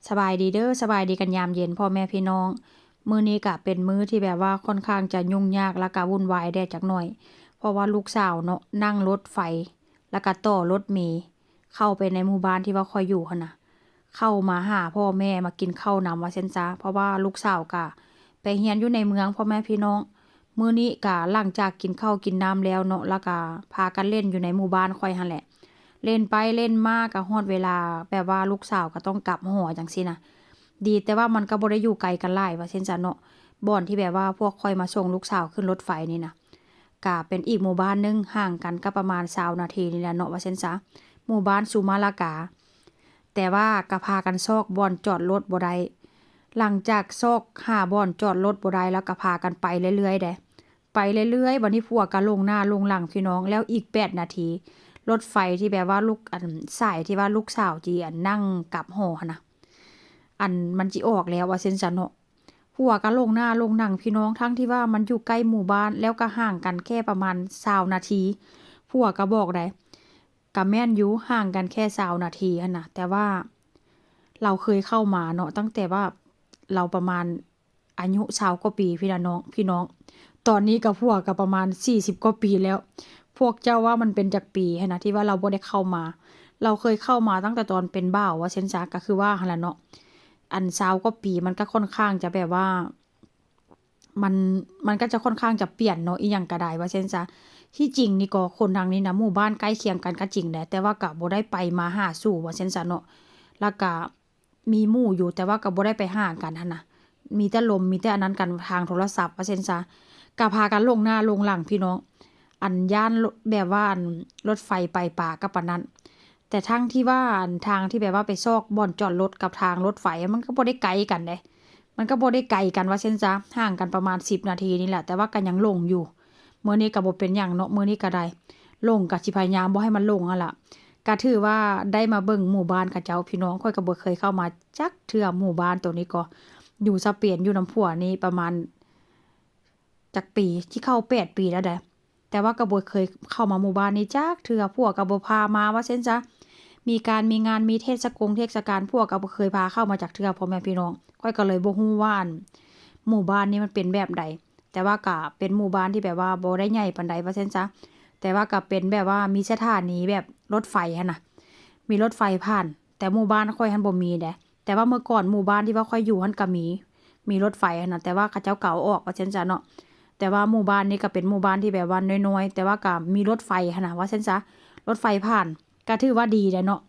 ສະບາຍດີເດີ ສະບາຍດີກັນຍາມເຢັນພໍ່ແມ່ພີ່ນ້ອງ. ມື້ນີ້ກະເປັນມື້ທີ່ແບບວ່າຄ່ອນຂ້າງຈະຫຍຸ້ງຍາກ ແລ້ວກະວຸ່ນວາຍແດ່ຈັກໜ້ອຍ ເພາະວ່າລູກສາວເນາະ ນັ່ງລົດໄຟ ແລ້ວກະຕໍ່ລົດເມ ເຂົ້າໄປໃນໝູ່ບ້ານທີ່ວ່າຂ້ອຍຢູ່ຫັ້ນນະ ເຂົ້າມາຫາພໍ່ແມ່ ມາກິນເຂົ້ານຳວ່າຊັ້ນຊະ ເພາະວ່າລູກສາວກະໄປຮຽນຢູ່ໃນເມືອງ ພໍ່ແມ່ພີ່ນ້ອງ. ມື້ນີ້ກະຫຼັງຈາກກິນເຂົ້າກິນນ້ຳແລ້ວເນາະ ແລ້ວກະພາກັນຫຼິ້ນຢູ່ໃນໝູ່ບ້ານຂ້ອຍຫັ້ນແຫຼະ ຫຼິ້ນໄປຫຼິ້ນມາກະຮອດເວລາແບບວ່າລູກສາວກະຕ້ອງກັບຫໍຈັ່ງຊີ້ນະ. ດີແຕ່ວ່າມັນກະບໍ່ໄດ້ຢູ່ໄກກັນຫຼາຍວ່າຊັ້ນຊະເນາະ ບ່ອນທີ່ແບບວ່າພວກຂ້ອຍມາສົ່ງລູກສາວຂຶ້ນລົດໄຟນີ້ນະ ກະເປັນອີກໝູ່ບ້ານໜຶ່ງ ຫ່າງກັນກະປະມານຊາວນາທີນີ້ແຫຼະເນາະວ່າຊັ້ນຊະ ໝູ່ບ້ານສຸມາລາກາ. ແຕ່ວ່າກະພາກັນຊອກບ່ອນຈອດລົດບໍ່ໄດ້ ຫຼັງຈາກຊອກຫາບ່ອນຈອດລົດບໍ່ໄດ້ ແລ້ວກະພາກັນໄປເລື້ອຍໆເດ້ ໄປເລື້ອຍໆ ບາດນີ້ຜົວກະຫຼົງໜ້າຫຼົງຫຼັງພີ່ນ້ອງ. ແລ້ວອີກແປດນາທີ ລົດໄຟທີ່ແບບວ່າລູກ ອັນ ສາຍທີ່ວ່າລູກສາວຈີ່ ອັນ ນັ່ງກັບຫໍຫັ້ນນະ ອັນ ມັນຈິອອກແລ້ວວ່າຊັ້ນຊະເນາະ. ຜົວກະຫຼົງໜ້າຫຼົງຫຼັງພີ່ນ້ອງ ທັງທີ່ວ່າມັນຢູ່ໃກ້ໝູ່ບ້ານ ແລ້ວກະຫ່າງກັນແຄ່ປະມານຊາວນາທີ ຜົວກະບອກໄດ໋ ກະແມ່ນຢູ່ ຫ່າງກັນແຄ່ຊາວນາທີຫັ້ນນະ ແຕ່ວ່າລາວເຄີຍເຂົ້າມາເນາະ ຕັ້ງແຕ່ວ່າລາວປະມານອາຍຸຊາວກວ່າປີພີ່ນະນ້ອງ ພີ່ນ້ອງ. ຕອນນີ້ກະຜົວກະປະມານສີ່ສິບກວ່າປີແລ້ວ. ພວກເຈົ້າວ່າມັນເປັນຈັກປີຫັ້ນນະ ທີ່ວ່າລາວບໍ່ໄດ້ເຂົ້າມາ ລາວເຄີຍເຂົ້າມາຕັ້ງແຕ່ຕອນເປັນບ່າວວ່າຊັ້ນຊະ ກະຄືວ່າຫັ້ນລະເນາະ ອັນ ຊາວກວ່າປີ ມັນກະຄ່ອນຂ້າງຈະແບບວ່າ ມັນ ມັນກະຈະຄ່ອນຂ້າງຈະປ່ຽນເນາະ ອີ່ຫຍັງກະໄດ້ວ່າຊັ້ນຊະ. ທີ່ຈິງນີ້ກໍຄົນທາງນີ້ນະ ໝູ່ບ້ານໃກ້ຄຽງກັນກະຈິງແຫຼະ ແຕ່ວ່າກະບໍ່ໄດ້ໄປມາຫາສູ່ວ່າຊັ້ນຊະເນາະ ແລ້ວກະມີໝູ່ຢູ່ ແຕ່ວ່າກະບໍ່ໄດ້ໄປຫາກັນຫັ້ນນະ ມີແຕ່ລົມ ມີແຕ່ອັນນັ້ນກັນທາງໂທລະສັບວ່າຊັ້ນຊະ. ກະພາກັນຫຼົງໜ້າຫຼົງຫຼັງພີ່ນ້ອງ ອັນ ຢ້ານ ແບບວ່າ ອັນ ລົດໄຟໄປປາກະປານນັ້ນ. ແຕ່ທັງທີ່ວ່າ ອັນ ທາງທີ່ແບບວ່າໄປຊອກບ່ອນຈອດລົດກັບທາງລົດໄຟ ມັນກະບໍ່ໄດ້ໄກກັນເດ້ ມັນກະບໍ່ໄດ້ໄກກັນວ່າຊັ້ນຊະ ຫ່າງກັນປະມານສິບນາທີນີ້ແຫຼະ ແຕ່ວ່າກະຍັງຫຼົງຢູ່. ມື້ນີ້ກະບໍ່ເປັນຫຍັງເນາະ ມື້ນີ້ກະໄດ້ຫຼົງ ກະຊິພະຍາຍາມບໍ່ໃຫ້ມັນຫຼົງຫັ້ນລະ. ກະຖືວ່າໄດ້ມາເບິ່ງໝູ່ບ້ານເຂົາເຈົ້າ ພີ່ນ້ອງ ຂ້ອຍກະບໍ່ເຄີຍເຂົ້າມາຈັກເທື່ອ ໝູ່ບ້ານໂຕນີ້ກໍ ຢູ່ສະເປນ ຢູ່ນຳຜົວນີ້ປະມານ ຈັກປີ ຊິເຂົ້າແປດປີແລ້ວໃດ໋ ແຕ່ວ່າກະບໍ່ເຄີຍເຂົ້າມາໝູ່ບ້ານນີ້ຈັກເທື່ອ ຜົວກະບໍ່ພາມາວ່າຊັ້ນຊະ. ມີການມີງານ ມີເທດສະກົງເທດສະການ ຜົວກະບໍ່ເຄີຍພາເຂົ້າມາຈັກເທື່ອ ພໍ່ແມ່ພີ່ນ້ອງ. ຂ້ອຍກະເລີຍບໍ່ຮູ້ວ່າ ອັນ ໝູ່ບ້ານນີ້ມັນເປັນແບບໃດ ແຕ່ວ່າກະເປັນໝູ່ບ້ານທີ່ແບບວ່າບໍ່ໄດ້ໃຫຍ່ປານໃດວ່າຊັ້ນຊະ ແຕ່ວ່າກະເປັນແບບວ່າມີສະຖານີແບບລົດໄຟຫັ້ນນະ ມີລົດໄຟຜ່ານ ແຕ່ໝູ່ບ້ານຂ້ອຍຫັ້ນບໍ່ມີເດ້. ແຕ່ວ່າເມື່ອກ່ອນໝູ່ບ້ານທີ່ວ່າຂ້ອຍຢູ່ຫັ້ນກະມີ ມີລົດໄຟຫັ້ນນະ ແຕ່ວ່າເຂົາເຈົ້າກະເອົາອອກວ່າຊັ້ນຊະເນາະ. ແຕ່ວ່າໝູ່ບ້ານນີ້ກະເປັນໝູ່ບ້ານທີ່ແບບວ່ານ້ອຍໆ ແຕ່ວ່າກະມີລົດໄຟຫັ້ນນະວ່າຊັ້ນຊະ ລົດໄຟຜ່ານ ກະຖືວ່າດີແຫຼະເນາະ.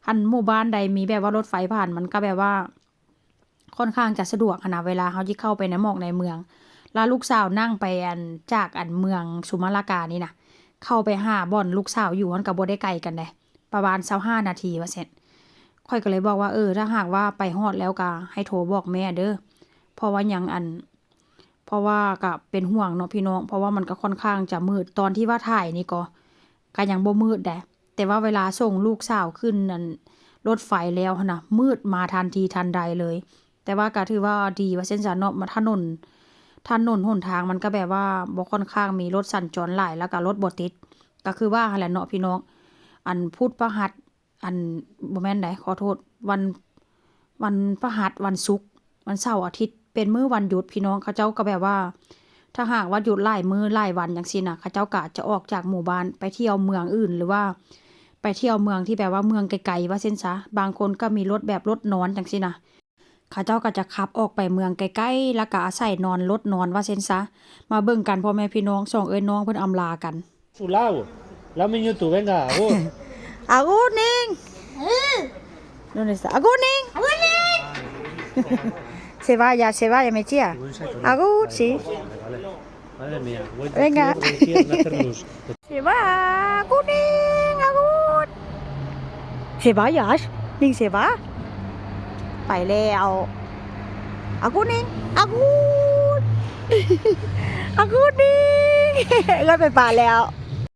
ຄັນໝູ່ບ້ານໃດມີແບບວ່າລົດໄຟຜ່ານ ມັນກະແບບວ່າຄ່ອນຂ້າງຈະສະດວກຫັ້ນນະ ເວລາເຮົາຊິເຂົ້າໄປໃນໝອກໃນເມືອງ. ລະລູກສາວນັ່ງໄປ ອັນ ຈາກ ອັນ ເມືອງສຸມາລາການີ້ນະ ເຂົ້າໄປຫາບ່ອນລູກສາວຢູ່ຫັ້ນກະບໍ່ໄດ້ໄກກັນໃດ໋ ປະມານຊາວຫ້ານາທີວ່າຊັ້ນ. ຂ້ອຍກະເລີຍບອກວ່າ ເອີ ຖ້າຫາກວ່າໄປຮອດແລ້ວກະໃຫ້ໂທບອກແມ່ເດີ ເພາະວ່າຫຍັງ ອັນ ເພາະວ່າກະເປັນຫ່ວງເນາະພີ່ນ້ອງ ເພາະວ່າມັນກະຄ່ອນຂ້າງຈະມືດ ຕອນທີ່ວ່າຖ່າຍນີ້ກໍ ກະຍັງບໍ່ມືດໃດ໋ ແຕ່ວ່າເວລາສົ່ງລູກສາວຂຶ້ນ ອັນ ລົດໄຟແລ້ວຫັ້ນນະ ມືດມາທັນທີທັນໃດເລີຍ. ແຕ່ວ່າກະຖືວ່າດີວ່າຊັ້ນຊະເນາະ ຖະໜົນ ຖະໜົນຫົນທາງມັນກະແບບວ່າບໍ່ຄ່ອນຂ້າງມີລົດສັນຈອນຫຼາຍ ແລ້ວກະລົດບໍ່ຕິດ ກະຄືວ່າຫັ້ນແຫຼະເນາະພີ່ນ້ອງ. ອັນ ພຸດພະຫັດ ອັນ ບໍ່ແມ່ນໃດ໋ ຂໍໂທດ ວັນ ວັນພະຫັດ ວັນສຸກ ວັນເສົາ ອາທິດ ເປັນມື້ວັນຢຸດ ພີ່ນ້ອງ ເຂົາເຈົ້າກະແບບວ່າ ຖ້າຫາກວ່າຢຸດຫຼາຍມື້ຫຼາຍວັນຈັ່ງຊີ້ນະ ເຂົາເຈົ້າກະຈະອອກຈາກໝູ່ບ້ານໄປທ່ຽວເມືອງອື່ນ ຫຼືວ່າໄປທ່ຽວເມືອງທີ່ແບບວ່າເມືອງໄກໆວ່າຊັ້ນຊະ. ບາງຄົນກະມີລົດແບບລົດນອນຈັ່ງຊີ້ນະ ເຂົາເຈົ້າກະຈະຂັບອອກໄປເມືອງໄກໆ ແລ້ວກະອາໄສນອນລົດນອນວ່າຊັ້ນຊະ. ມາເບິ່ງກັນພໍ່ແມ່ພີ່ນ້ອງ ສອງເອື້ອຍນ້ອງເພິ່ນອຳລາກັນ. Su lado. Lado minutu, venga, agur. Agur, nin. ¿Dónde está? Agur, nin. Se vaya, se vaya, mi tía. Agur, sí. Madre mía, vuelta. Venga. Se va, agur, nin, agur. Se vaya, nin se va. ໄປແລ້ວ ອາກູນິງ ອາກູ ອາກູນິງ ເອື້ອຍໄປປາແລ້ວ.